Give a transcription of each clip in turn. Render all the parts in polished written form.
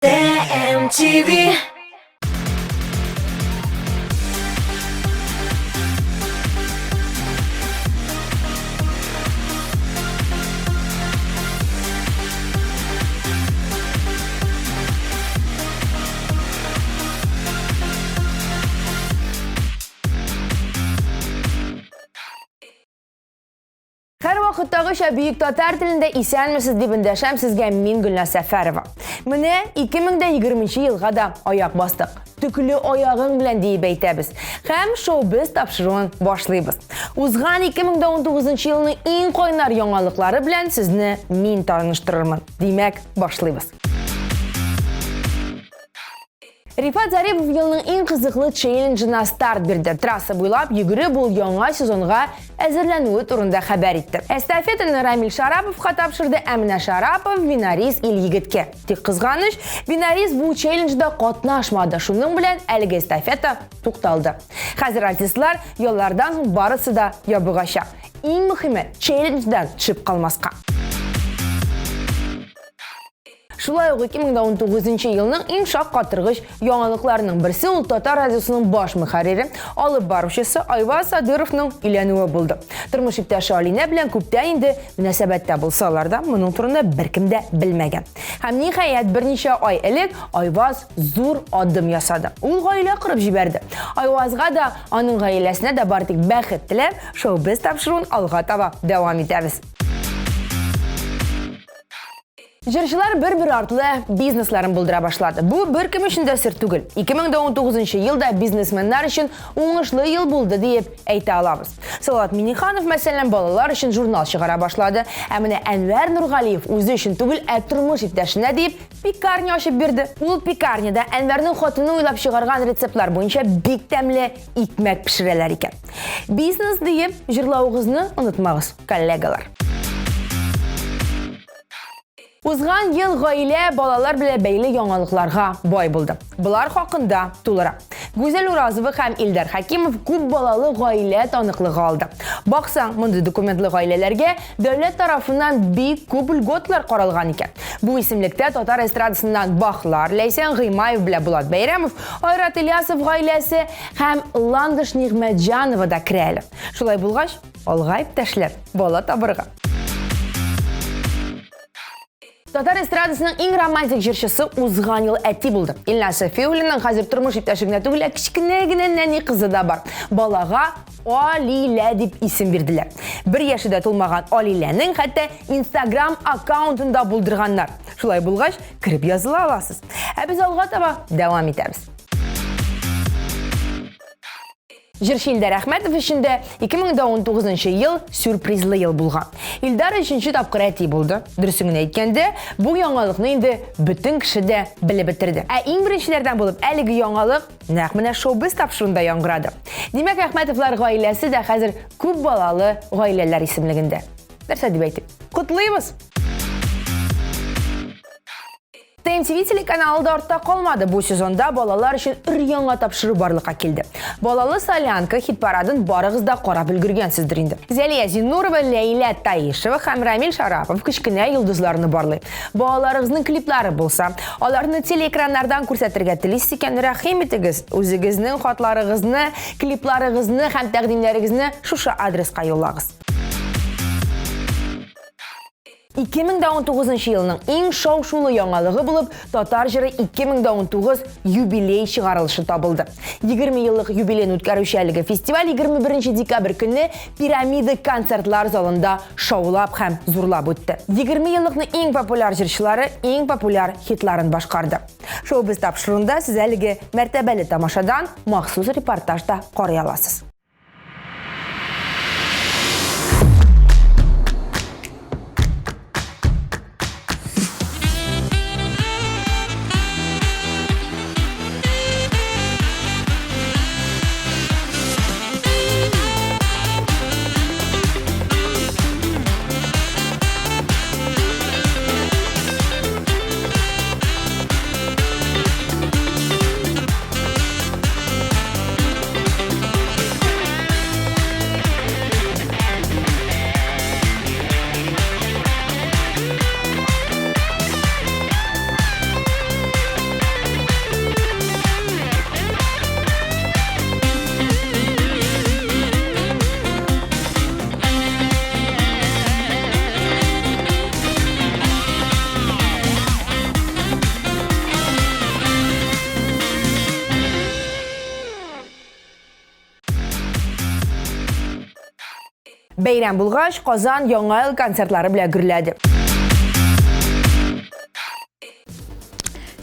TMTV. Һәрвакыттагыча бөек татар телендә исәнмесез дип эндәшәм сезгә мин Гөлназ Сәфәрова. Менә 2020 елга да аяк бастык. Төкле аягың белән диеп әйтәбез. Һәм шоу-без тапшыруын башлыйбыз. Узган 2019 елның иң кайнар яңалыклары белән сезне мин таныштырырмын. Димәк, башлыйбыз. Рифат Зарипов елның иң кызыклы челленджына старт бирде. Трасса буйлап йөгереп ул яңа сезонга әзерләнүе турында хәбәр итте. Эстафетаны Рамиль Шараповка тапшырды, ә менә Шарапов Винарис Ильегеткә. Тик кызганыч, Винарис бу челленджда катнашмады. Шуның белән әлеге эстафета тукталды. Хәзер артистлар яллардан соң барысы да ябыгачак. Иң мөхиме, челлендждан төшеп калмаска. Шулай ук 2019 елның иң шаккатыргыч яңалыкларының берсе ул Татар радиосының баш мөхәррире, алып баручысы Айваз Садыровның өйләнүе булды. Тормыш иптәше Алинә белән күптән инде мөнәсәбәттә булсалар да, моның турында беркем дә белмәгән. Һәм ниһаять, берничә ай элек Айваз зур адым ясады. Ул гаилә корып җибәрде. Айвазга да, аның гаиләсенә дә бары тик бәхет теләп, шоу-без тапшыруын алга таба дәвам итәбез. Җырчылар бер-бер артлы бизнесларын булдыра башлады. Бу беркем өчен дә сер түгел. 2019 ел да бизнесменнар өчен уңышлы ел булды диеп әйтә алабыз. Салават Минниханов, мәсәлән, балалар өчен журнал чыгара башлады. Ә менә Әнвәр Нургалиев үзе өчен түгел, ә тормыш иптәшенә диеп пекарня ачып бирде. Ул пекарняда Әнвәрнең хатыны уйлап чыгарган рецептлар буенча бик тәмле икмәк пешерәләр икән. Бизнес диеп җырлавыгызны онытмагыз, коллегалар. Узган ел гаилә, балалар белән бәйле яңалыкларга бай булды. Болар хакында тулырак. Гүзәл Уразова һәм Илдар Хәкимов күп балалы гаилә таныклыгы алды. Баксаң, мондый документлы гаиләләргә дәүләт тарафыннан бик күп льготалар каралган икән. Бу исемлектә татар эстрадасыннан Бахлар, Ләйсән Гыймаев белән Булат Бәйрәмов, Айрат Ильясов гаиләсе һәм Ландыш Нигъмәтҗанова да керә әле. Шулай булгач, алга иптәшләр, бала табырга. Татар эстрадасының иң романтик җырчысы узган ел әти булды. Илназ Сафиуллинның хәзер тормыш иптәше генә түгел, ә кечкенә генә нәни кызы да бар. Балага Алилә дип исем бирделәр. Бер яше дә тулмаган Алиләнең хәтта Instagram аккаунтын да булдырганнар. Шулай булгач, кереп языла аласыз. Ә без алга таба дәвам итәбез. Җырчы Илдар Әхмәтов өчен дә 2019 ел сюрпризлы ел булган. Илдар өченче тапкыр әти булды. Дөресен генә әйткәндә, бу яңалыкны инде бөтен кеше дә белеп бетерде. Ә иң беренчеләрдән булып әлеге яңалык нәкъ менә шоу-биз тапшыруында яңгырады. Димәк, Әхмәтовлар гаиләсе дә хәзер күп балалы гаиләләр исемлегендә. Нәрсә дип әйтик? Котлыйбыз! ТМТВ телеканалы да артта калмады. Бу сезонда балалар өчен өр-яңа тапшыру барлыкка килде. Балалы солянка хит-парадын барыгыз да карап өлгергәнсездер инде. Зәлия Зиннурова, Ләйлә Таишева һәм Рамил Шарапов кечкенә йолдызларны барлый. Балаларыгызның клиплары булса, аларны телеэкраннардан күрсәтергә телисез икән, рәхим итегез, үзегезнең хатларыгызны, клипларыгызны һәм тәкъдимнәрегезне шушы адреска юллагыз. 2019 елның иң шау-шулы яңалыгы булып Татар җыры 2019 юбилей чыгарылышы табылды. 20 еллык юбилейны үткәрүче әлеге фестиваль 21 декабрь көнне Пирамида концертлар залында шаулап һәм зурлап үтте. 20 еллыкны иң популяр җырчылары иң популяр хитларын башкарды. Шоу-биз тапшыруында сез әлеге мәртәбәле тамашадан махсус репортаж да карый аласыз. Бәйрәм булгач, Казан Яңа ел концертлары белән гөрләде.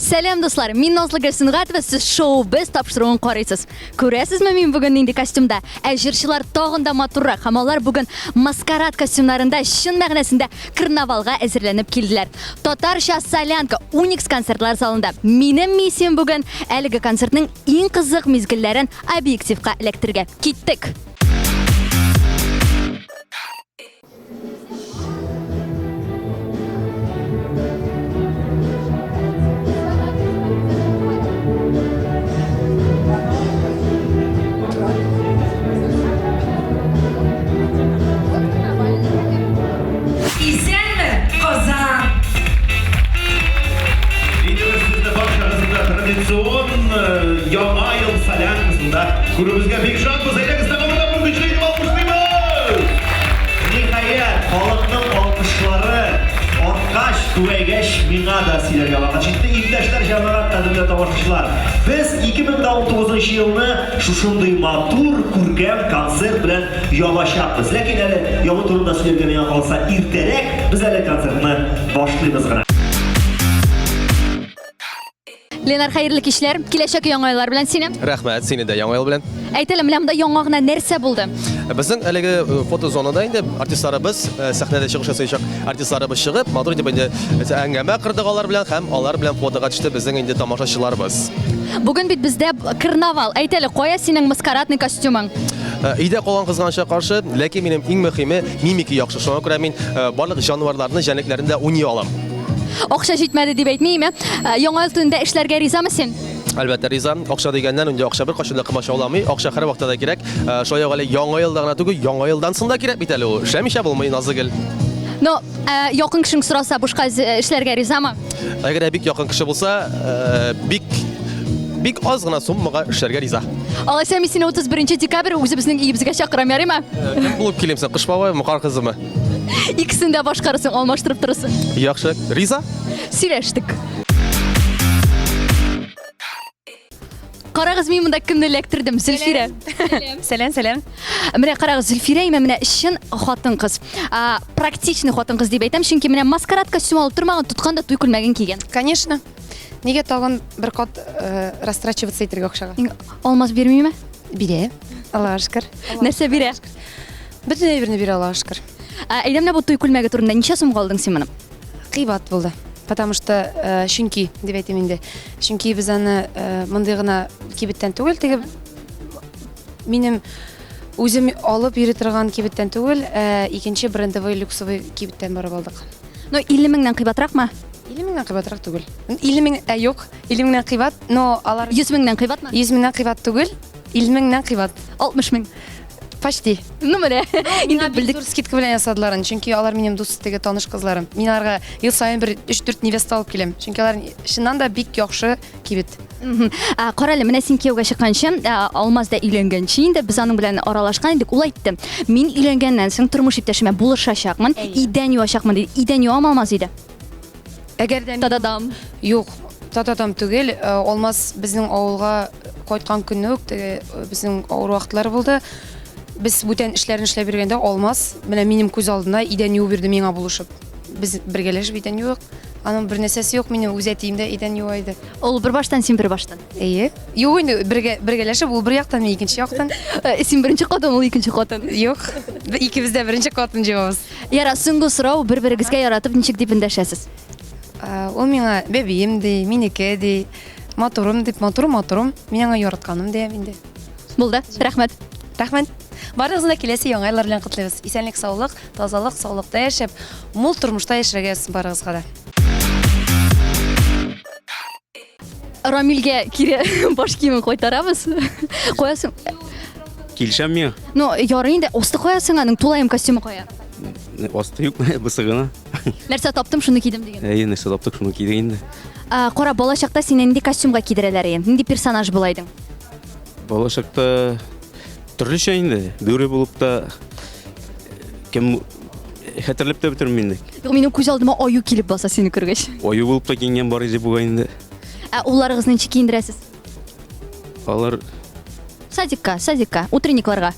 Сәлам, дуслар! Мин Назлы Гөлсөнгатова, сез шоу Без тапшыруын карыйсыз. Күрәсезме, мин бүген нинди костюмда? Ә җырчылар тагын да матуррак һәм алар бүген маскарад костюмнарында чын мәгънәсендә карнавалга әзерләнеп килделәр. Татарча солянка Уникс концертлар залында. Минем миссиям бүген әлеге концертның иң кызык мизгелләрен объективка эләктерергә. Киттек! Исәнме, Казан! Видео сезне барчагызны да традицион Яңа ел солянкасында күрүебезгә бик шатбыз. Әйдәгез, тагын бер тапкыр көчле итеп алкышлыйбыз! Ниһаять, халыкның алкышлары арткач, күбәйгәч, миңа да сөйләргә вакыт җитте. Иптәшләр, җәмәгать, кадерле тамашачылар, без 2019 елны шушындый матур, күркәм концерт белән ябачакбыз. Ләкин әле ябу турында сөйләргә миңа калса иртәрәк, без әле концертны башлыйбыз гына. Ленар, хәерле кичләр. Киләчәк яңа еллар белән сине. Рәхмәт, сине дә яңа ел белән. Әйт әле, менә монда яңа гына нәрсә булды? Безнең әлеге э, фотозонада инде артистларыбыз, э, сәхнәдә чыгыш ясаячак артистларыбыз чыгып, матур итеп инде э, әңгәмә кордык алар белән һәм алар белән фотога төште безнең инде тамашачыларыбыз. Бүген бит бездә карнавал. Әйт әле, кая синең маскарадный костюмың? Өйдә калган кызганычка каршы, ләкин минем иң мөһиме мимика яхшы. Шуңа күрә мин барлык җанварларны, җәнлекләрне дә уйный алам. Акча җитмәде дип әйтмиме? Ә, Яңа ел төнендә эшләргә ризамы син? Әлбәттә, риза. Акча дигәннән, инде акча беркайчан да комачауламый. Акча һәрвакытта да кирәк. Ә, Шулай ук әле яңа елда гына түгел, яңа елдан соң да кирәк бит әле ул. Эшләмичә булмый, Назлыгөл. Но ә, якын кешең сораса, бушка эшләргә ризамы? Әгәр дә бик якын кеше булса, ә, бик бик аз гына суммага эшләргә риза. Алайса мин сине 31 декабрь үзебезнең өебезгә чакырам, ярыймы? Кем булып килим соң? Кыш бабаймы, кар кызымы? Икесен дә башкарасың, алмаштырып торасың. Яхшы. Риза? Сөйләштек. Карагыз, мин монда кемне эләктердем? Зөлфирә. Сәлам, сәлам. Менә карагыз, Зөлфирә имә менә чын хатын-кыз. Практичный хатын-кыз дип әйтәм, чөнки менә маскарад костюм алып тормаган, тоткан да туй күлмәген кигән. Конечно. Нигә тагын бер кат э, растрачиваться итәргә акчага? Алмаз бирмиме? Бирә. Аллаһка шөкер. Нәрсә бирә? Бөтен әйберне бирә Аллаһка шөкер. Ә, Әйдә менә бу туй күлмәге турында ничә сумга алдың син моны? Кыйбат булды. Потому что, э, чөнки, дип әйтим инде. Чөнки без аны э, мондый гына кибеттән түгел, теге минем үзем алып йөри торган кибеттән түгел, ә икенче брендовый люксовый кибеттән барып алдык. Ну, 50 меңнән кыйбатракмы? 50 меңнән кыйбатрак түгел. 50 мең, ә юк, 50 меңнән кыйбат, но алар 100 меңнән кыйбатмы? 100 меңнән кыйбат түгел, 50 меңнән кыйбат. 60 мең. Почти. Ну менә, инде белдек. Зур скидка белән ясадылар аны, чөнки алар минем дус теге таныш кызларым. Мин аларга ел саен бер 3-4 невеста алып киләм. Чөнки алар чыннан да бик яхшы кибет. Ә, Кара әле, менә син кияүгә чыкканчы, ә, Алмаз да өйләнгәнче инде без аның белән аралашкан идек. Ул әйтте, мин өйләнгәннән соң тормыш иптәшемә булышачакмын, идән юачакмын диде. Идән юамы Алмаз өйдә? Әгәр дә Та-да-дам. Юк, та-та-дам түгел. Э, Алмаз безнең авылга кайткан көнне үк теге э, безнең авыр вакытлар булды. Без бүтән эшләрне эшләп йөргәндә Алмаз менә минем күз алдында идән юып йөрде миңа булышып. Без бергәләшеп идән юдык. Аның бер нәрсәсе юк, минем үз әтием дә идән юа иде. Ул бер баштан, син бер баштан. Әйе. Юк инде бергә бергәләшеп ул бер яктан, мин икенче яктан. Э, Син беренче хатын, ул икенче хатын. Юк. Икебез дә беренче хатын җавабыз. Яра, соңгы сорау, бер-берегезгә яратып ничек дип эндәшәсез? Ул миңа бәбием ди, минеке ди, матурым дип, матурым, матурым. Мин аңа яратканым диям инде. Булды, рәхмәт. Рәхмәт. Барыгызны да киләсе яңа еллар белән котлыйбыз. Исәнлек, саулык, тазалык, саулыкта яшәп, мул тормышта яшәргә язсын барыгызга да. Рамилгә кире баш киемен кайтарабыз. Куясың. Килешәм миңа. Ну, ярый инде, асты куясың аның, тулаем костюмы кая? Асты юк, бусы гына. Нәрсә таптым, шуны кидем дигән. Әйе, нәрсә таптык, шуны кидек инде. А, кара, бала чакта сине нинди костюмга кидерәләр иде? Нинди персонаж була идең? Бала чакта төрлечә инде, бүре булып та кем хәтерләп тә бетермим инде. Юк, минем күз алдыма аю килеп баса сине күргәч. Аю булып та киенгән бар иде бугай инде. Ә улларыгызны ничек киендерәсез? Алар Садикка, садикка, утренникларга.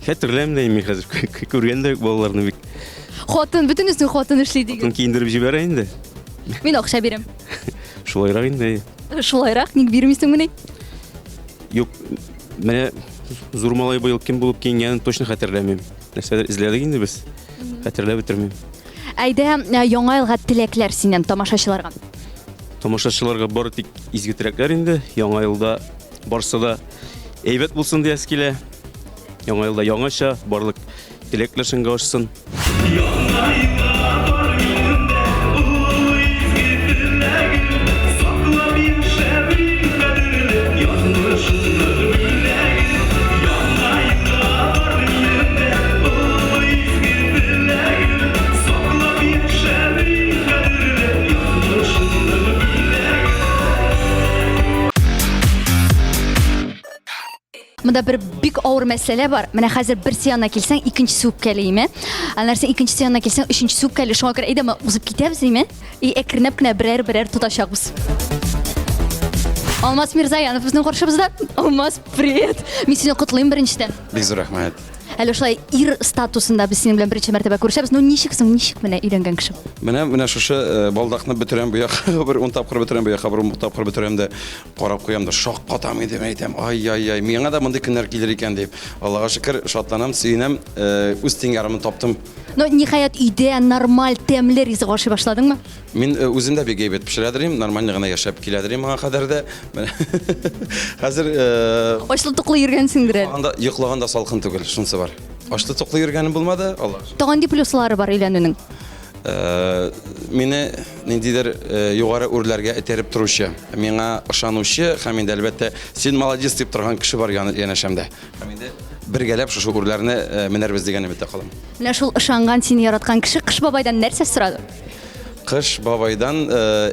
Хәтерләмим дә мин хәзер күргән дә юк балаларны бик. Хатын, бөтенесен хатын эшли диген. Хатын киендереп җибәрә инде. Мин акча бирәм. Шулайрак инде. Шулайрак, ник бирмисең мени? Юк, менә зур малай быел кем булып киенгәнен точно хәтерләмим. Нәрсәдер эзләдек инде без. Хәтерләп бетермим. Әйдә, э, яңа елга теләкләр синнән тамашачыларга. Тамашачыларга бары тик изге теләкләр инде. Яңа елда барсы да әйбәт булсын диясе килә. Яңа елда яңача барлык теләкләр чынга ашсын. Яңа елга бар минем олы изге теләгем, саклап яшәвең кадерле язмышымның бүләген. Яңа елга бар минем олы изге теләгем, саклап яшәвең кадерле язмышымның бүләген. Монда бер бик авыр мәсьәлә бар. Менә хәзер берсе янына килсәң, икенчесе үпкәли, име? Аннан соң икенчесе янына килсәң, өченчесе үпкәли. Шуңа күрә әйдә, узып китәбез, име? И әкренләп кенә берәр-берәр тотачакбыз. Алмаз Мирзаянов безнең каршыбызда. Алмаз, привет. Мин сине котлыйм беренчедән. Бик зур рәхмәт. Әле шулай ир статусында без синең белән беренче мәртәбә күрешәбез. Ну ничек соң, ничек менә өйләнгән кеше? Менә менә шушы э, балдакны бетерәм бу якка бер 10 тапкыр бетерәм, бу якка бер 10 тапкыр бетерәм дә Карап куям да шаккатам инде, мин әйтәм, ай-яй-яй, миңа да мондый көннәр килер икән дип. Аллага шөкер, шатланам, сөенәм, э, үз тиң ярымны таптым. Ну, ниһаять, өйдә нормаль, тәмле ризык ашый башладыңмы? Мин э, үзем дә бик әйбәт пешерәдер идем, нормально гына яшәп киләдер идем моңа кадәр дә. Хәзер э, Ачлы-туклы йөргәнсеңдер әле. Йоклаганда, йоклаганда салкын түгел, шунысы бар. Ачлы-туклы йөргәнем булмады, Аллага шөкер. Тагын нинди плюслары бар өйләнүнең? Э, мине ниндидер э, югары үрләргә этәреп торучы, миңа ышанучы һәм инде әлбәттә син молодец дип торган кеше бар янәшәмдә. Һәм инде бергәләп шушы үрләрне э, менәрбез дигән өметтә калам. Менә шул ышанган, сине яраткан кеше Кыш бабайдан нәрсә сорады? Кыш бабайдан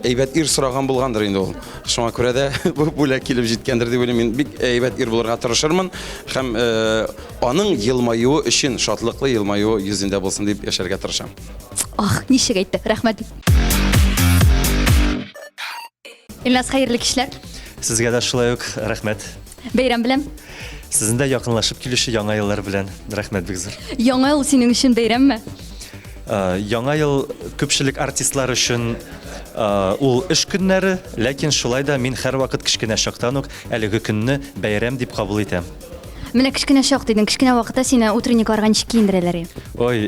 әйбәт ир сораган булгандыр инде ул. Шуңа күрә дә бу бүләк килеп җиткәндер дип уйлыйм. Мин бик әйбәт ир булырга тырышырмын һәм аның елмаюы өчен шатлыклы елмаюы йөзендә булсын дип яшәргә тырышам. Ах, ничек әйтте. Рәхмәт. Илназ, хәерле кичләр. Сезгә дә шулай ук рәхмәт. Бәйрәм белән. Сезнең дә якынлашып килүче яңа еллар белән. Рәхмәт бик зур. Яңа ел синең өчен бәйрәмме? Э, яңа ел күпчелек артистлар өчен э, ул эш көннәре, ләкин шулай да мин һәрвакыт кечкенә чактан ук әлеге көнне бәйрәм дип кабул итәм. Менә кечкенә чак дидең, кечкенә вакытта сине утренникларга ничек киендерәләр иде? Ой.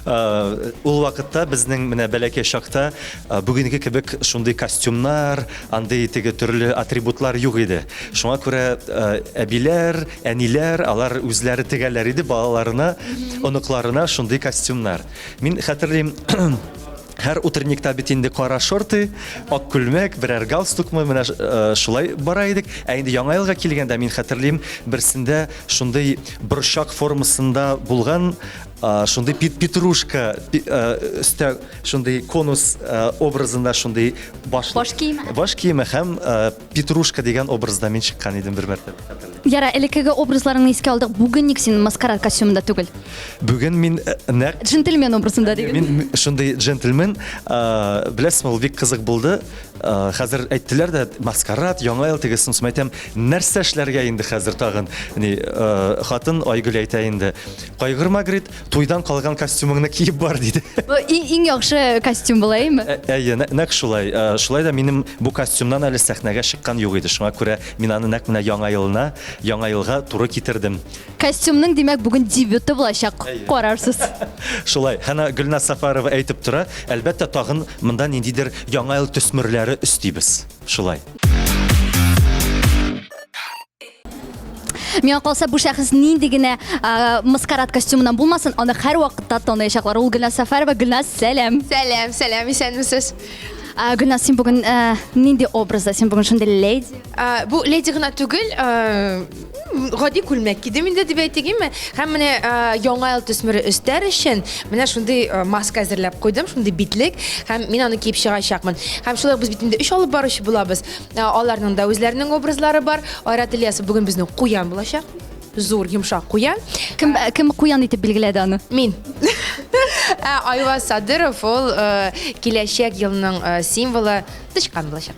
Э, ул вакытта безнең менә бәләкәй чакта э, бүгенге кебек шундый костюмнар, андый теге төрле атрибутлар юк иде. Шуңа күрә э, әбиләр, әниләр, алар үзләре тегәләр иде балаларына, оныкларына шундый костюмнар. Мин хәтерлим, Һәр утренникта бит инде кара шорты, ак күлмәк, берәр галстукмы, менә э, шулай бара идек. Ә инде Яңа елга килгәндә мин хәтерлим, берсендә шундый борчак формасында булган э, шундый петрушка э, өстә шундый конус образында шундый баш баш киеме. Баш киеме һәм Петрушка дигән образда мин чыккан идем бер мәртәбә. Яра, элеккеге образларыңны искә алдык. Бүген ник син маскарад костюмында түгел? Бүген мин э, нәкъ джентльмен образында диген. Мин шундый джентльмен, э, беләсезме, ул бик кызык булды. Э, хәзер әйттеләр дә, маскарад, яңа ел тегесен соң әйтәм, нәрсә эшләргә инде хәзер тагын? Ни, хатын Айгөл әйтә инде. Кайгырма, говорит, туйдан калган костюмыңны киеп бар, диде. Бу иң, иң яхшы костюм була, әйеме? Ә, әйе, нәкъ шулай. Ә, шулай да минем бу костюмнан әле сәхнәгә чыккан юк иде. Шуңа күрә мин аны нәкъ менә яңа елына, яңа елга туры китердем. Костюмның, димәк, бүген дебюты булачак. Карарсыз. Шулай. Һәм Гөлназ Сафарова әйтеп тора, әлбәттә, тагын монда ниндидер яңа ел төсмерләре өстибез. Шулай. Миңа калса, бу шәхес нинди генә маскарад костюмыннан булмасын, аны һәрвакытта таныячаклар. Ул Гөлназ Сәфәрова. Гөлназ, сәлам. Сәлам, сәлам, исәнмесез. Гөлназ, син бүген нинди образда? Син бүген шундый леди? Бу леди гына түгел, гади күлмәк кидем инде дип әйтегенме? Һәм менә яңа ел төсмере өстәр өчен менә шундый маска әзерләп куйдым, шундый битлек һәм мин аны киеп чыгачакмын. Һәм шулай ук без бит инде өч алып баручы булабыз. Ә, Аларның да үзләренең образлары бар. Айрат Ильясов бүген безнең куян булачак. Зур, йомшак куян. Кем, кем куян итеп билгеләде аны? Мин. Ә Айваз Садыров ул э, киләчәк елның э, символы тычкан булачак.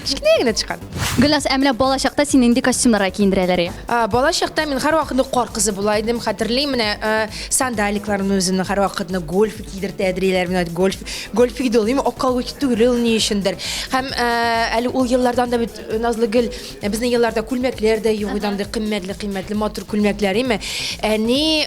Кечкенә генә тычкан. Гөлназ, ә менә бала чакта сине нинди костюмнарга киендерәләр иде? Бала чакта мин һәрвакытны кар кызы була идем. Хәтерлим, менә сандаликларымны үземнең һәрвакытны гольф кидертә әдриләр. Менә гольф, гольф иде ул. Именно ак колготки түгел ул ни өчендер. Һәм әле ул еллардан да бит Назлыгөл, безнең елларда күлмәкләр дә юк иде, андый кыйммәтле, кыйммәтле матур күлмәкләр, име. Әни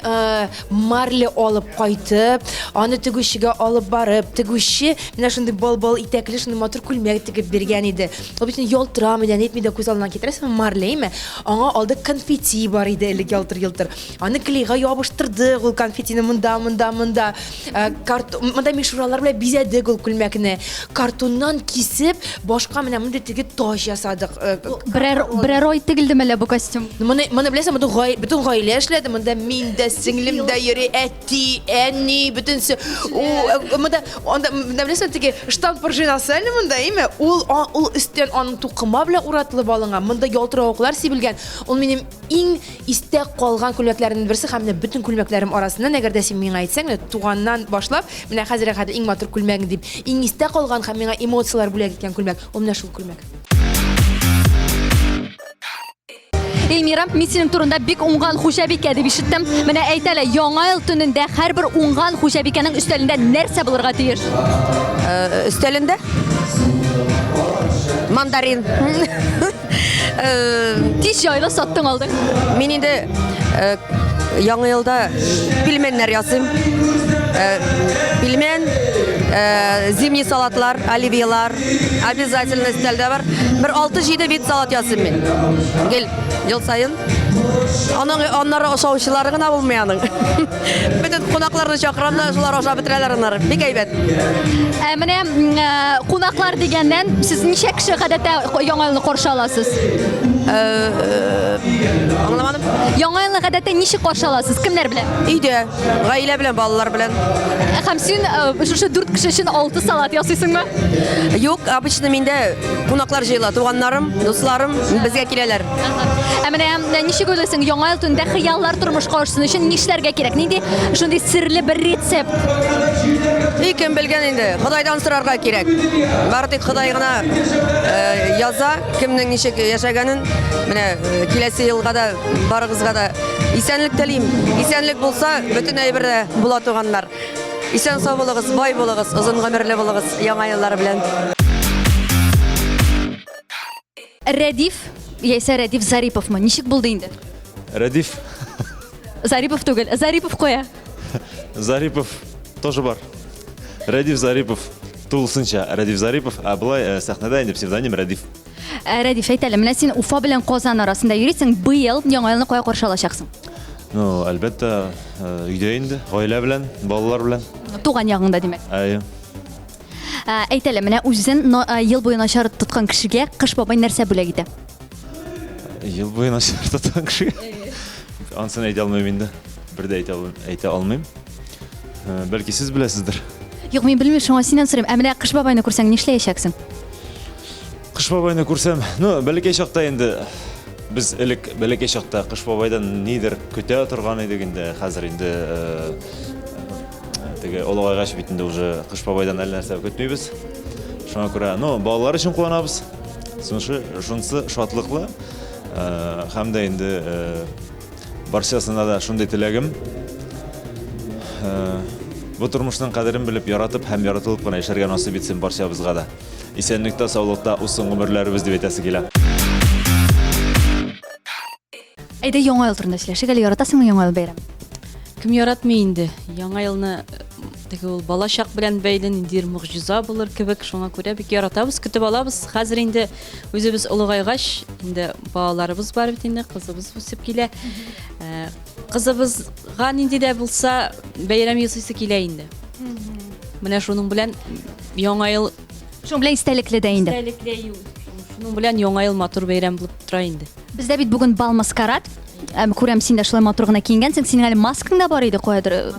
марля алып кайтып, аны тегүчегә алып барып, тегүче менә шундый бал-бал итәкле, шундый матур күлмәк тегеп биргән иде. Ул бит ялтырамый да, нитми дә, күз алдына китерәсеңме, марля, име. Аңа алда конфетти бар иде элек ялтыр-елтыр. Аны клейга ябыштырдык ул конфеттины монда, монда, монда. Э, карт, монда мишуралар белән бизәдек ул күлмәкне. Картоннан кисеп, башка менә мондый теге таҗ ясадык. Э, берәр берәр ай тегелдеме әллә бу костюм? Моны моны беләсең, монда гай, бөтен гаилә эшләде. Монда мин дә, сеңлем дә йөри, әти, әни, бөтенесе. Ул э, монда анда монда беләсең теге штамп пружинасы әле монда, әйме? Ул ул өстән аның тукыма белән уратылып алынган. Монда ялтыравыклар сибелгән. Ул минем Иң истә калган күлмәкләремнең берсе һәм менә бөтен күлмәкләрем арасыннан, әгәр дә син миңа әйтсәң, менә туганнан башлап, менә хәзергә хәтле иң матур күлмәгең дип, иң истә калган һәм миңа эмоцияләр бүләк иткән күлмәк, ул менә шул күлмәк. Эльмира, мин синең турында бик уңган хуҗабикә дип ишеттем. Менә әйт әле, Яңа ел төнендә һәрбер уңган хуҗабикәнең өстәлендә нәрсә булырга тиеш? Э, өстәлендә? Мандарин. Э, тиз җайлы саттың алдың. Мин инде э, яңа елда пельменнәр ясыйм. Э, пельмен, зимний салатлар, оливьелар обязательно өстәлдә бар. Бер 6-7 вид салат ясыйм мин. Гел ел саен. Аның аннары ашаучылары гына булмый аның. Бөтен кунакларны чакырам да, шулар ашап бетерәләр аннары. Бик әйбәт. Ә менә э, кунаклар дигәннән, сез ничә кеше гадәттә Яңа елны каршы аласыз? Э, э, аңламадым. Яңа елны гадәттә ничек каршы аласыз? Кемнәр белән? Өйдә, гаилә белән, балалар белән. Һәм син шушы дүрт кеше өчен алты салат ясыйсыңмы? Юк, обычно миндә кунаклар җыела, туганнарым, дусларым безгә киләләр. Ә менә ничек уйлыйсың, яңа ел төнендә хыяллар тормышка ашсын өчен нишләргә кирәк? Нинди шундый серле бер рецепт? И кем белгән инде, Ходайдан сорарга кирәк. Бары тик Ходай гына э, яза, кемнең ничек яшәгәнен. Менә э, киләсе елга да барыгызга да исәнлек телим. Исәнлек булса, бөтен әйбер дә була туганнар. Исән сау булыгыз, бай булыгыз, озын гомерле булыгыз яңа еллар белән. Рәдиф яисә Рәдиф Зариповмы? Ничек булды инде? Рәдиф. Зарипов түгел. Зарипов кая? Зарипов тоже бар. Рәдиф Зарипов тулысынча Рәдиф Зарипов, ә болай э, сәхнәдә инде псевдоним Рәдиф. Ә, Рәдиф, әйт әле, менә син Уфа белән Казан арасында йөрисең, быел Яңа елны кая каршы алачаксың? Ну, әлбәттә, э, өйдә инде, гаилә белән, балалар белән. Туган ягыңда, димәк. Әйе. Ә, әйт әле, менә үзен но, ә, ел буе начар тоткан кешегә Кыш бабай нәрсә бүләк итә? Ел буе начар тоткан кешегә? Ансын әйтә алмыйм инде. Бер дә әйтә, әйтә алмыйм. Э, бәлки сез беләсездер. Юк, мин белмим, шуңа синнән сорыйм. Ә менә Кыш бабайны күрсәң нишләячәксең? Кыш бабайны күрсәм, ну, бәләкәй чакта инде без элек бәләкәй чакта Кыш бабайдан нидер көтә торган идек инде. Хәзер инде э, Теге олыгайгач бит инде уже Кыш бабайдан әллә нәрсә көтмибез. Шуңа күрә, ну, балалар өчен куанабыз. Шунысы, шунысы шатлыклы. Э, һәм дә инде э, барчасына да шундый теләгем. Э, бу тормышның кадерен белеп, яратып һәм яратылып кына яшәргә насыйп итсен барчабызга да. Исәнлектә, саулыкта узсын гомерләребез дип әйтәсе килә. Әйдә Яңа ел турында сөйләшик әле. Яратасыңмы Яңа ел бәйрәмен? Кем яратмый инде? Яңа елны э, теге ул бала чак белән бәйле ниндидер могҗиза булыр кебек, шуңа күрә бик яратабыз, көтеп алабыз. Хәзер инде үзебез олыгайгач, инде балаларыбыз бар бит инде, кызыбыз үсеп килә. Э, кызыбызга нинди дә булса бәйрәм ясыйсы килә инде. Менә шуның белән Яңа ел Шуның белән истәлекле дә инде. Истәлекле, шуның белән Яңа ел матур бәйрәм булып тора инде. Бездә бит бүген бал маскарад. Әм, күрәм, син дә шулай матур гына киенгәнсең. Синең әле маскаң да бар иде каядыр.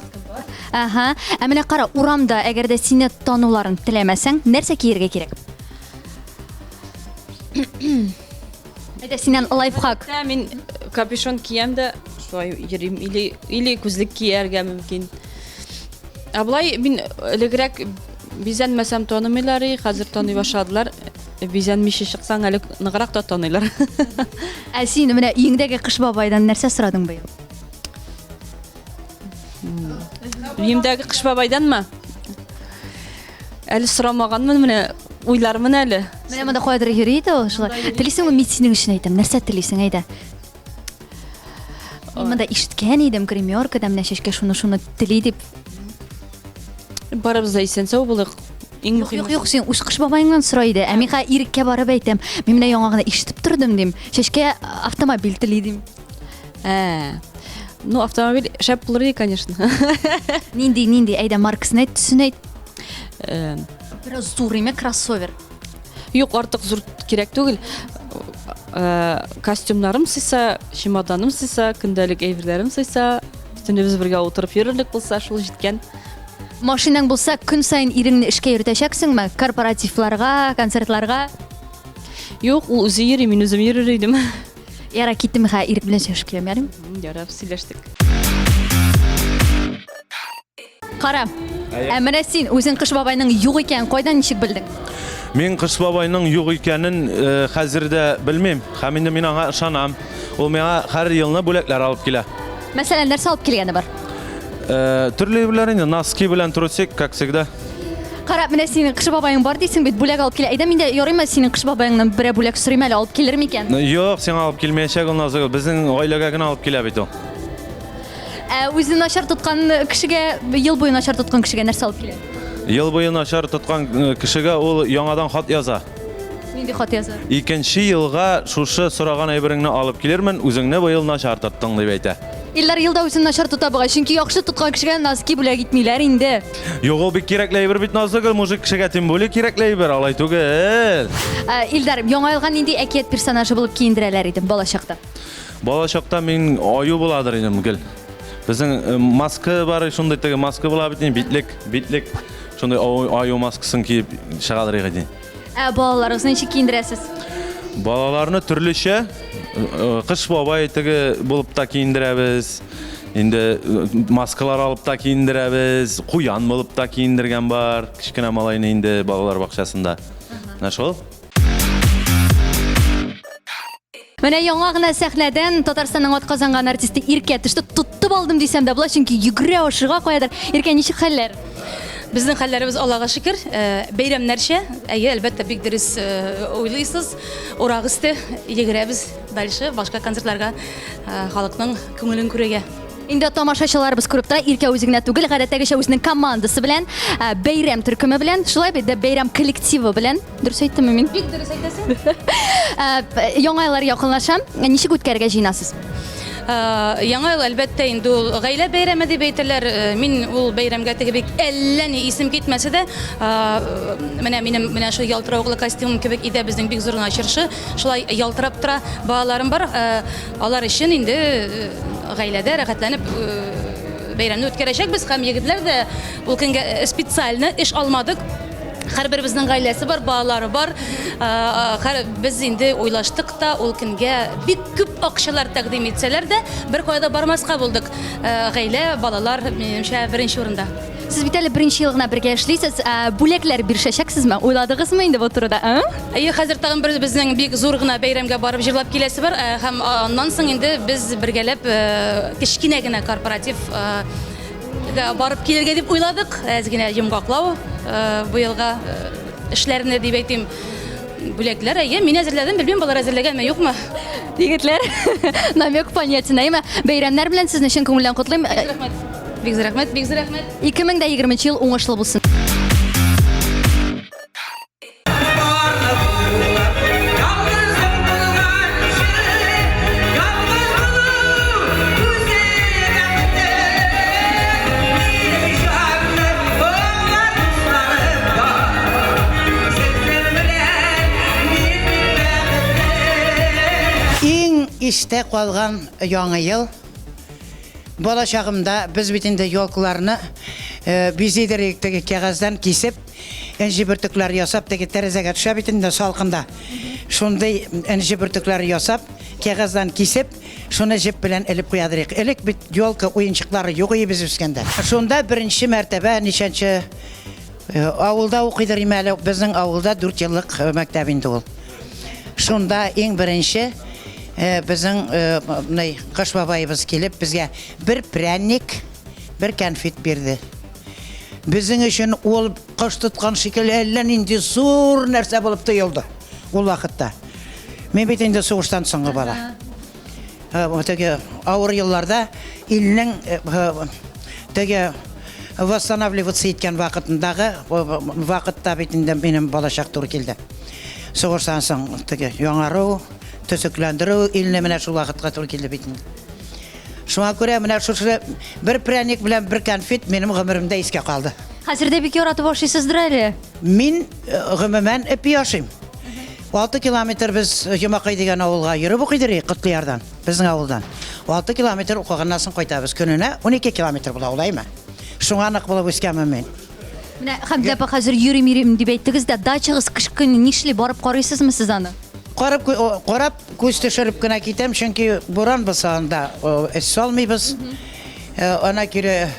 Аһа. Ә менә кара, урамда әгәр дә сине тануларын теләмәсәң, нәрсә киергә кирәк? Әйдә, синнән лайфхак. Ә мин капюшон киям дә шулай йөрим или или күзлек кияргә мөмкин. Ә болай мин элегрәк бизәнмәсәм танымыйлар, хәзер таный башладылар. Бизәнмичә чыксаң, әле ныграк та таныйлар. Ә син менә өеңдәге Кыш бабайдан нәрсә сорадың быел? Өемдәге Кыш бабайданмы? Әле сорамаганмын, менә уйлармын әле. Менә монда кайдыр йөри иде ул шулай. Телисеңме, мин синең өчен әйтәм. Нәрсә телисең, әйдә. Мин монда ишеткән идем, гримеркада менә чәчкә шуны-шуны тели дип. Барыбыз да исән-сау булыйк. Иң Юк, юк, юк, син үз кыш бабаеңнан сора иде. Ә мин хәзер Иреккә барып әйтәм. Мин менә яңа гына ишетеп тордым дим. Чәчкә автомобиль тели дим. Ә. Ну, автомобиль шәп булыр иде, конечно. Нинди, нинди? Әйдә, маркасын әйт, төсен әйт. Э. Бераз зур име, кроссовер? Юк, артык зур кирәк түгел. Э, костюмнарым сыйса, чемоданым сыйса, көндәлек әйберләрем сыйса, бөтенебез бергә утырып йөрерлек булса, шул җиткән. Машинаң булса, көн саен иреңне эшкә йөртәчәксеңме? Корпоративларга, концертларга? Юк, ул үзе йөри, мин үзем йөрер идем. Яра, киттем хә, Ирек белән сөйләшеп киләм, ярыймы? Ярар, сөйләштек. Кара, ә менә син үзең Кыш бабайның юк икәнен кайдан ничек белдең? Мин Кыш бабайның юк икәнен э, хәзер дә белмим. Һәм инде мин аңа ышанам. Ул миңа һәр елны бүләкләр алып килә. Мәсәлән, нәрсә алып килгәне бар? Э, төрле әйберләр инде, носки белән трусик, как всегда. Кара, менә синең Кыш бабаең бар дисең бит, бүләк алып килә. Әйдә, мин дә ярыймы синең Кыш бабаеңнан берәр бүләк сорыйм әле, алып килер микән? Юк, сиңа алып килмәячәк ул Назгөл. Безнең гаиләгә генә алып килә бит ул. Ә үзе начар тоткан кешегә, ел буе начар тоткан кешегә нәрсә алып килә? Ел буе начар тоткан э, кешегә ул яңадан хат яза. Нинди хат яза? Икенче елга шушы сораган әйбереңне алып килермен, үзеңне быел начар тоттың, дип әйтә. Илләр елда үзен начар тота бугай, чөнки яхшы тоткан кешегә носки бүләк итмиләр инде. Юк, ул бик кирәкле әйбер бит, Назлыгөл, мужик кешегә тем более кирәкле әйбер, алай түгел. Ә, Илдар, Яңа елга нинди әкият персонажы булып киендерәләр иде балачакта? Балачакта мин аю буладыр идем гел. Безнең э, маска бар, шундый теге маска була бит, битлек, битлек. Шундый аю маскасын киеп чыгадыр идек. Ә балаларыгызны ничек киендерәсез? Балаларны төрлечә, э, Кыш бабай теге булып та киендерәбез. Инде э, маскалар алып та киендерәбез, куян булып та киендергән бар, кечкенә малайны инде балалар бакчасында. Менә шул. Менә яңа гына сәхнәдән Татарстанның атказанган артисты Иркә төште. Тоттып алдым дисәм дә була, чөнки йөгерә ашыга каядыр. Иркә, ничек хәлләр? Безнең хәлләребез Аллага шөкер, э, бәйрәмнәрчә. Әйе, әлбәттә, бик дөрес э, уйлыйсыз. Урак өсте, йөгерәбез дальше башка концертларга, э, халыкның күңелен күрергә. Инде тамашачыларыбыз күреп тора, Иркә үзе генә түгел, гадәттәгечә үзенең командасы белән, ә, бәйрәм төркеме белән, шулай бит, бәйрәм коллективы белән. Дөрес әйттемме мин? Бик дөрес әйтәсең. Ә, Яңа еллар якынлаша. Ничек үткәрергә җыенасыз? Ә, Яңа ел, әлбәттә, инде ул гаилә бәйрәме дип әйтәләр. Э, Мин ул бәйрәмгә теге бик әллә ни исем китмәсә дә, ә, менә минем менә шул ялтыравыклы костюмым кебек өйдә безнең бик зур гына чыршы, шулай ялтырап тора. Балаларым бар, э, Алар өчен инде э, гаиләдә рәхәтләнеп э, бәйрәмне үткәрәчәкбез һәм егетләр дә ул көнгә э, специально эш алмадык. Һәрберебезнең гаиләсе бар, балалары бар. Һәр без инде уйлаштык та ул көнгә бик күп акчалар тәкъдим итсәләр дә, бер кая да бармаска булдык. Гаилә, балалар, минемчә, беренче урында. Сез бит әле беренче ел гына бергә эшлисез. Ә, бүләкләр бирешәчәксезме? Уйладыгызмы инде бу турыда? Ә? Әйе, хәзер тагын бер безнең бик зур гына бәйрәмгә барып җырлап киләсе бар. Ә, һәм аннан соң инде без бергәләп э, кечкенә генә корпоратив э, барып килергә дип уйладык. Әз генә йомгаклау э, быелга эшләрне дип әйтим. Бүләкләр, әйе, мин әзерләдем, белмим, балалар әзерләгәнме, юкмы? Егетләр, намек понятен, әйме? Бәйрәмнәр белән сезне чын күңелдән котлыйм. Рәхмәт. Бик зур рәхмәт, бик зур рәхмәт. 2020 ел уңышлы булсын. Иң истә калган яңа ел Бала чагымда без бит инде елкаларны э, бизидер идек теге кәгазьдән кисеп, энҗе бөртекләре ясап, теге тәрәзәгә төшә бит инде салкында. Шундый энҗе бөртекләре ясап, кәгазьдән кисеп, шуны җеп белән элеп куядыр идек. Элек бит елка уенчыклары юк иде без үскәндә. Шунда беренче мәртәбә ничәнче Авылда укыйдыр име әле, безнең авылда 4 еллык мәктәп инде ул. Шунда иң беренче безнең менә Кыш бабаебыз килеп безгә бер пряник, бер кәнфит бирде. Безнең өчен ул кош тоткан шикелле әллә нинди зур нәрсә булып тоелды ул вакытта. Мин бит инде сугыштан соңгы бала. Теге авыр елларда илнең теге восстанавливаться иткән вакытындагы вакытта бит инде минем балачак туры килде. Сугыштан соң теге яңару, төзекләндерү илне менә шул вакытка туры килде бит инде. Шуңа күрә менә шушы бер пряник белән бер конфет минем гомеремдә искә калды. Хәзер дә бик яратып ашыйсыздыр әле. Мин гомумән эпи ашыйм. 6 километр без Йомакай дигән авылга йөреп укыйдыр идек, Котлыярдан, безнең авылдан. 6 километр укыганнан соң кайтабыз. Көненә 12 километр була, улаймы? Шуңа нык булып үскәнмен мин. Менә Хәмдә апа хәзер йөрим йөрим дип әйттегез дә, дачагыз кыш көне нишли, барып карыйсызмы сез аны? Карап, карап, күз төшереп кенә китәм, чөнки буран булса анда эз салмыйбыз. Ана кире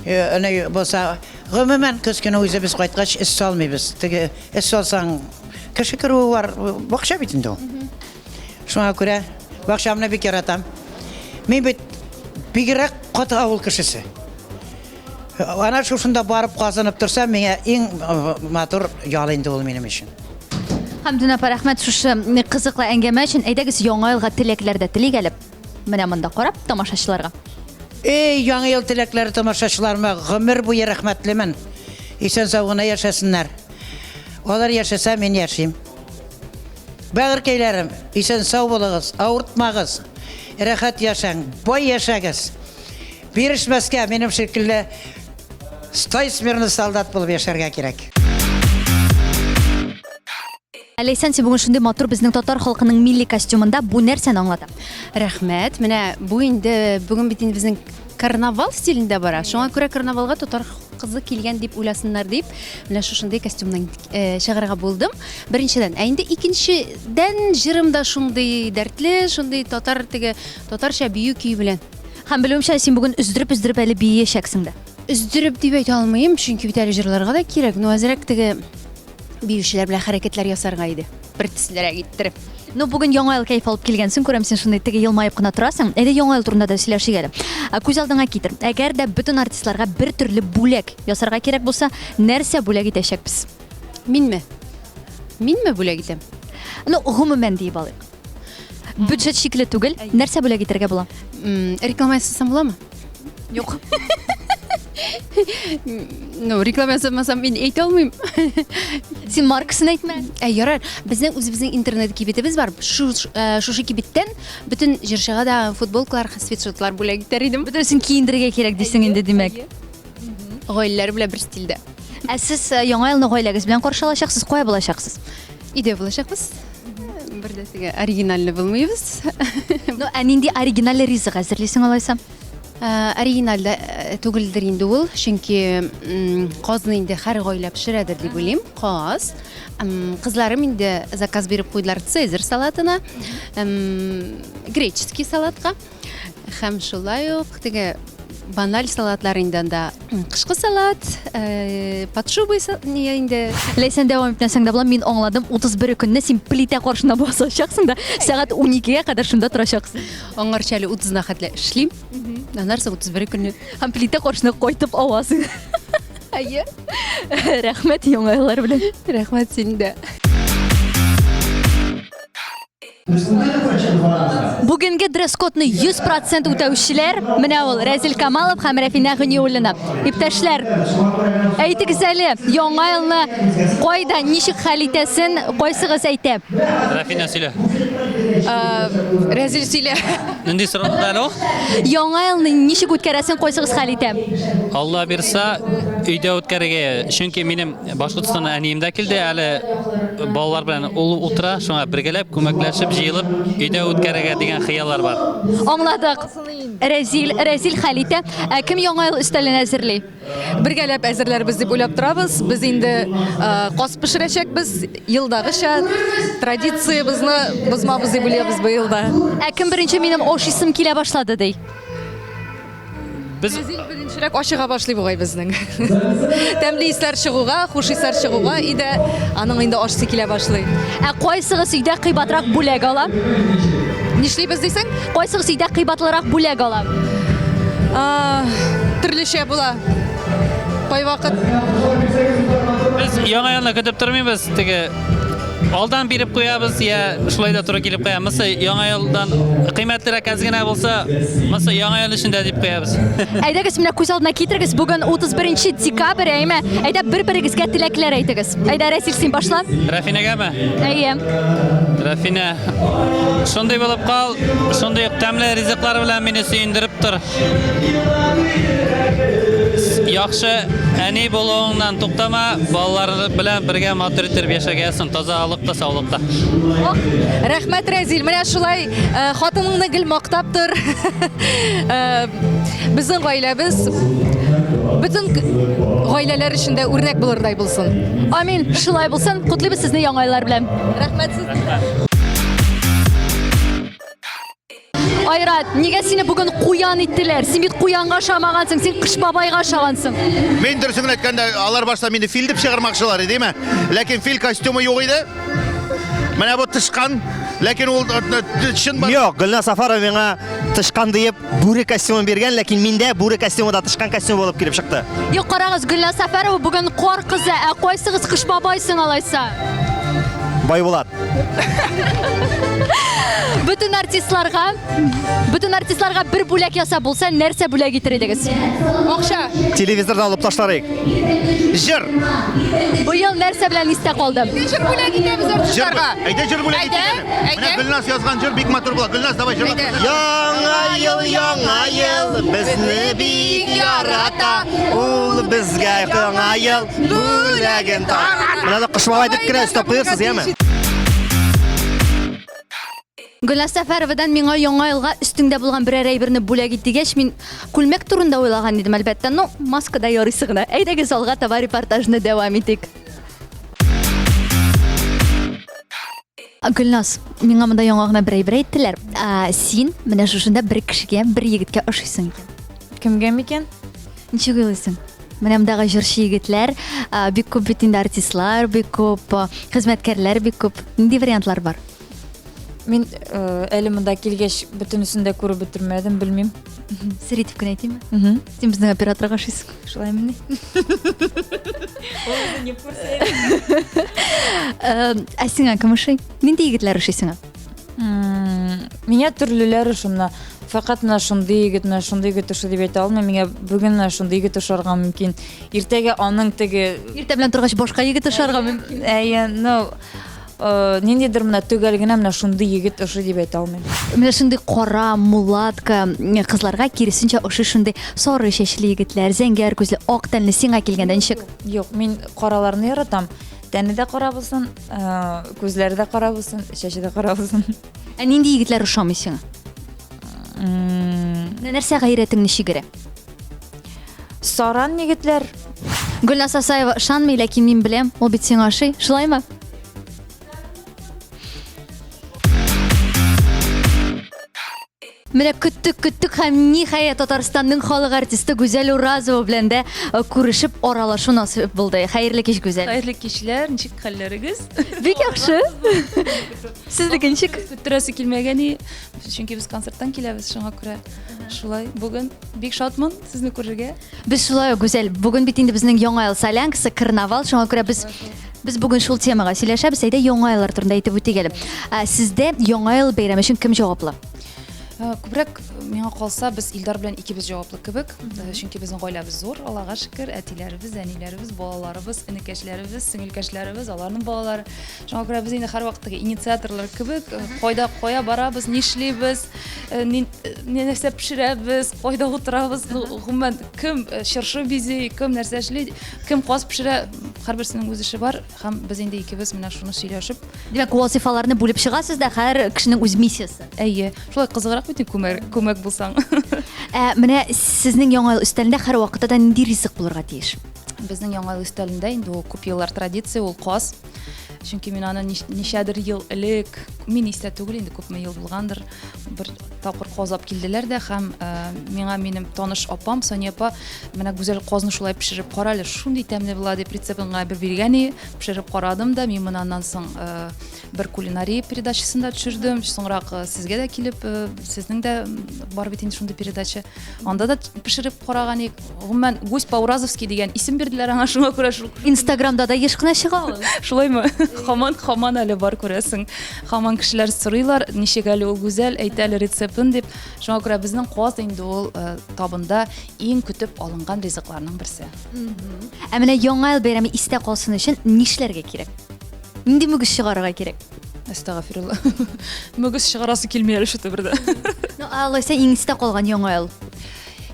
әнә булса, гомумән көз көне үзебез кайткач эз салмыйбыз. Теге эз салсаң, кеше керүе бар, бакча бит инде ул. Шуңа күрә бакчамны бик яратам. Мин бит бигрәк каты авыл кешесе. Ана шушында барып казынып торсам, миңа иң матур ял инде ул минем өчен. Хәмдүнә апа, рәхмәт шушы кызыклы әңгәмә өчен. Әйдәгез, яңа елга теләкләр дә телик әле. Менә монда карап, тамашачыларга. Эй, яңа ел теләкләре тамашачыларыма гомер буе рәхмәтлемен. Исән-сау гына яшәсеннәр. Алар яшәсә, мин яшим. Бәгырькәйләрем, исән-сау булыгыз, авыртмагыз, рәхәт яшәң, бай яшәгез. Бирешмәскә, минем шикелле стой смирно солдат булып яшәргә кирәк. Ләйсән, син бүген шундый матур безнең татар халкының милли костюмында. Бу нәрсәне аңлата? Рәхмәт. Менә бу инде бүген бит инде безнең карнавал стилендә бара. Шуңа күрә карнавалга татар кызы килгән дип уйласыннар дип, менә шушындый костюмнан э, чыгарга булдым. Беренчедән, ә инде икенчедән җырым да шундый дәртле, шундый татар теге татарча бию көе белән. Һәм белүемчә, син бүген өздереп-өздереп әле бииячәксең дә. Өздереп дип әйтә алмыйм, чөнки бит әле җырларга да кирәк. Ну, әзрәк теге биючеләр белән хәрәкәтләр ясарга иде. Бер төслерәк иттереп. Ну, бүген яңа ел кәеф алып килгәнсең, күрәм, син шундый теге елмаеп кына торасың. Әйдә, яңа ел турында да сөйләшик әле. Ә, Күз алдыңа китер. Әгәр дә бөтен артистларга бер төрле бүләк ясарга кирәк булса, нәрсә бүләк итәчәкбез? Минме? Минме бүләк итәм? Ну, гомумән диеп алыйк. Бюджет чикле түгел. Нәрсә бүләк итәргә була? Реклама ясасам буламы? Юк. Ну, реклама ясамасам, мин әйтә алмыйм. Син маркасын әйтмә. Ә, ярар. Безнең үзебезнең интернет кибетебез бар. Э, шушы кибеттән бөтен җырчыга да футболкалар, свитшотлар бүләк итәр идем. Бөтенесен киендерергә кирәк дисең инде, димәк. Гаиләләр белән бер стильдә. Ә сез э, Яңа елны гаиләгез белән каршы алачаксыз, кая булачаксыз? Өйдә булачакбыз. Бер дә теге оригинальный булмыйбыз. Ну, ә нинди оригиналь ризык әзерлисең алайса? Э, оригиналь дә э, түгелдер инде ул, чөнки казны инде һәр гаилә пешерәдер дип уйлыйм. Каз. Кызларым инде заказ биреп куйдылар Цезарь салатына, греческий салатка. Һәм шулай ук теге баналь салатлар инде анда кышкы салат, э, под шубой не инде. Ләйсән дәвам итмәсәң дә була, мин аңладым, 31 көнне син плитә каршына басачаксың да, сәгать 12-гә кадәр шунда торачаксың. Аңарчы әле 30-на хәтле эшлим. Аннан соң 31 көнне һәм плитә каршына кайтып авасың. Әйе. Рәхмәт яңа еллар белән. Рәхмәт син дә. Бүгенге дресс-кодны 100% үтәүчеләр менә ул Рәзил Камалов һәм Рәфинә Гыниуллина. Иптәшләр, әйтегез әле, яңа елны кайда, ничек хәл итәсен, кайсыгыз әйтә? Рәфинә сөйлә. Рәзил сөйлә. Нинди сорау әле ул? Яңа елны ничек үткәрәсен кайсыгыз хәл итә? Алла бирса, өйдә үткәрергә. Чөнки минем Башкортстаннан әнием дә килде, әле балалар белән ул утыра, шуңа бергәләп, күмәкләшеп, җыелып, өйдә үткәрергә дигән хыяллар бар. Аңладык. Рәзил, Рәзил хәл итә. Ә кем яңа ел өстәлен әзерли? Бергәләп әзерләрбез дип уйлап торабыз. Без инде каз пешерәчәкбез. Елдагыча традициябезне бозмабыз дип уйлыйбыз быел да. Ә кем беренче минем ашыйсым килә башлады ди? Без Рәзил беренчерәк ачыга башлый бугай безнең. Тәмле исләр чыгуга, хуш исләр чыгуга өйдә аның инде ашсы килә башлый. Ә кайсыгыз өйдә кыйбатрак бүләк ала? Нишлибез дисең? Кайсыгыз өйдә кыйбатлырак бүләк ала? Төрлечә була. Кайвакыт. Без яңа елны көтеп тормыйбыз, теге алдан биреп куябыз, я шулай да туры килеп куя. Мысы яңа елдан кыйммәтлерәк әз генә булса, мысы яңа ел эчендә дип куябыз. Әйдәгез, менә күз алдына китерегез, бүген 31 декабрь, әйме? Әйдә бер-берегезгә теләкләр әйтегез. Әйдә, Рәсил, син башла. Рәфинәгәме? Әйе. Рәфинә, шундый булып кал, шундый ук тәмле ризыклар белән мине сөендереп тор. Яхшы әни булуыңнан туктама, балалар белән бергә матур итеп яшәргә язсын, тазалыкта, саулыкта. Ох, рәхмәт, Рәзил. Менә шулай э, хатыныңны гел мактап тор. Э, безнең гаиләбез бөтен гаиләләр өчен дә үрнәк булырдай булсын. Амин. Шулай булсын. Котлыйбыз сезне яңа еллар белән. Рәхмәт сезгә. Айрат, нигә сине бүген куян иттеләр? Син бит куянга ошамагансың, син Кыш бабайга ошагансың. Мин дөресен генә әйткәндә, алар башта мине фил дип чыгармакчылар иде, димә. Ләкин фил костюмы юк иде. Менә бу тычкан, ләкин ул э, э, чын бар. Юк, Гөлназ Сафарова миңа тычкан диеп бүре костюмын биргән, ләкин миндә бүре костюмы да тычкан костюмы булып килеп чыкты. Юк, карагыз, Гөлназ Сафарова бүген кар кызы, ә кайсыгыз Кыш бабайсың алайса? Байбулат. Бөтен артистларга, бөтен артистларга бер бүләк ясап булса, нәрсә бүләк итер идегез? Акча. Телевизордан алып ташларыйк. Җыр. Быел нәрсә белән истә калды? Җыр бүләк итәбез артистларга. Әйдә җыр бүләк итик әле. Менә Гөлназ язган җыр бик матур була. Гөлназ, давай җырла. Яңа ел, яңа ел, безне бик ярата. Ул безгә яңа ел бүләген тарата. Менә дә Кыш бабай дип кенә өстәп куерсыз, яме? Гөлназ Сәфәровадан миңа яңа елга өстеңдә булган берәр әйберне бүләк ит дигәч, мин күлмәк турында уйлаган идем, әлбәттә. Ну, маска да ярыйсы гына. Әйдәгез алга таба репортажны дәвам итик. Гөлназ, миңа монда яңа гына бер әйбер әйттеләр. Ә, син менә шушында бер кешегә, бер егеткә ошыйсың икән. Кемгә микән? Ничек уйлыйсың? Менә мондагы җырчы егетләр, бик күп бит инде артистлар, бик күп хезмәткәрләр бик күп. Нинди вариантлар бар? Мин әле монда килгәч бөтенесен дә күреп бетермәдем, белмим. Сер итеп кенә әйтимме? Син безнең операторга ошыйсың. Шулаймыни? Ә сиңа кем ошый? Нинди егетләр ошый сиңа? Миңа төрлеләр ошый менә. Фәкать менә шундый егет, менә шундый егет ошый дип әйтә алмыйм. Миңа бүген менә шундый егет ошарга мөмкин. Иртәгә аның теге Иртә белән торгач башка егет ошарга мөмкин. Әйе, ну э, ниндидер менә төгәл генә менә шундый егет ошый дип әйтә алмыйм. Менә шундый кара, мулатка кызларга киресенчә ошый шундый сары чәчле егетләр, зәңгәр күзле, ак тәнле сиңа килгәндә ничек? Юк, мин караларны яратам. Тәне дә кара булсын, э, күзләре дә кара булсын, чәче дә кара булсын. Ә нинди егетләр ошамый сиңа? Менә нәрсә гайрәтеңне чигерә? Саран егетләр. Гөлназ Асаева ышанмый, ләкин мин беләм, ул бит сиңа ошый. Шулаймы? Менә көттек, көттек һәм ниһаять Татарстанның халык артисты Гүзәл Уразова белән дә э, күрешеп аралашу насыйп булды. Хәерле кич, Гүзәл. Хәерле кичләр, ничек хәлләрегез? Бик яхшы. Сезнеке ничек? Көттерәсе килмәгән и, чөнки без концерттан киләбез, шуңа күрә шулай. Бүген бик шатмын сезне күрергә. Без шулай ук, Гүзәл, бүген бит инде безнең яңа ел солянкасы, карнавал, шуңа күрә без без бүген шул темага сөйләшәбез. Әйдә яңа еллар турында әйтеп үтик әле. Ә, Сездә яңа ел бәйрәме өчен кем җаваплы? Э, күбрәк миңа калса, без Илдар белән икебез җаваплы кебек, э, чөнки безнең гаиләбез зур, Аллага шөкер, әтиләребез, әниләребез, балаларыбыз, энекәшләребез, сеңелкәшләребез, аларның балалары. Шуңа күрә без инде һәрвакыт теге инициаторлар кебек, э, кайда кая барабыз, нишлибез, нәрсә пешерәбез, кайда утырабыз, ну, гомумән, кем чыршы бизи, кем нәрсә эшли, кем каз пешерә, һәрберсенең үз эше бар, һәм без инде икебез менә шуны сөйләшеп. Димәк, вазифаларны бүлеп чыгасыз да, һәр кешенең үз миссиясе. Әйе, шулай кызыграк бит күмәк, күмәк булсаң. Ә менә сезнең яңа ел өстәлендә һәрвакытта да нинди ризык булырга тиеш? Безнең яңа ел өстәлендә инде ул күп еллар традиция, ул каз. Чөнки мин аны ничәдер ел элек, мин истә түгел инде күпме ел булгандыр, бер тапкыр казап килделәр дә һәм э, миңа минем таныш апам Сания апа, менә Гүзәл казны шулай пешереп кара әле, шундый тәмле була дип рецептын гына бер биргән и, пешереп карадым да, мин моны аннан соң э, бер кулинария передачасында төшердем. Соңрак э, сезгә дә килеп, сезнең дә бар бит инде шундый передача. Анда да пешереп караган идек. Гомумән, Гусь по-уразовски дигән исем бирделәр аңа, шуңа күрә шул. Инстаграмда да еш кына чыга ул. Шулаймы? Хаман, хаман әле бар күрәсең. Хаман кешеләр сорыйлар, ничек әле ул Гүзәл, әйт әле рецептын дип. Шуңа күрә безнең каз инде ул э, табында иң көтеп алынган ризыкларның берсе. Ә менә Яңа ел бәйрәме истә калсын өчен нишләргә кирәк? Нинди мөгез чыгарырга кирәк? Әстәгафирулла. Мөгез чыгарасы килми әле шуты бердә. Ну, алайса иң истә калган Яңа ел.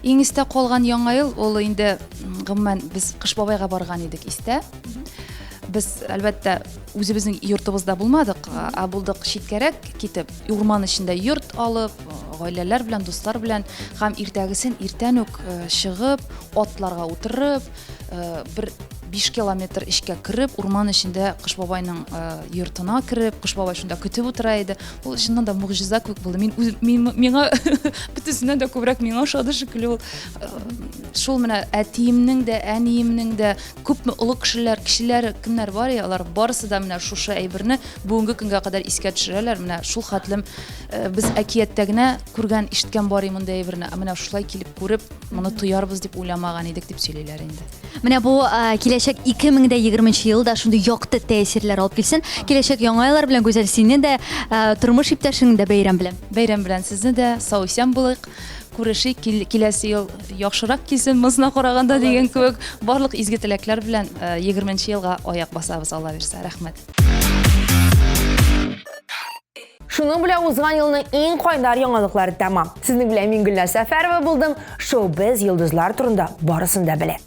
Иң истә калган Яңа ел ул инде гомумән без Кыш бабайга барган идек истә. Без әлбәттә үзебезнең йортыбызда булмадык, ә булдык читкәрәк китеп, урман эчендә йорт алып, гаиләләр белән, дуслар белән һәм иртәгесен иртән үк э, чыгып, атларга утырып, Э, бер 5 километр эчкә кереп, урман эчендә Кыш бабайның э, йортына кереп, Кыш бабай шунда көтеп утыра иде. Ул чыннан да могҗиза кебек булды. Мин үз, мин, миңа бөтенесеннән дә күбрәк миңа ошады шикелле ул. Э, шул менә әтиемнең дә, әниемнең дә күпме олы кешеләр, кешеләр кемнәр бар я, алар барысы да менә шушы әйберне бүгенге көнгә кадәр искә төшерәләр. Менә шул хәтлем без әкияттә генә күргән, ишеткән бар мондый әйберне. Ә менә шулай килеп күреп, Моны тоярбыз дип уйламаган идек, дип сөйлиләр инде. Менә бу киләчәк 2020 ел да шундый якты тәэсирләр алып килсен. Киләчәк яңа еллар белән Гүзәл сине дә, тормыш иптәшеңне дә бәйрәм белән. Бәйрәм белән сезне дә, сау-исән булыйк. Күрешик, киләсе ел яхшырак килсен монысына караганда дигән кебек, барлык изге теләкләр белән 20 елга аяк басабыз, Алла бирсә. Рәхмәт. Шуның белән узган елның иң кайнар яңалыклары тәмам. Сезнең белән мин Гөлназ Сәфәрова булдым. Шоу-без йолдызлар турында барысын да белә.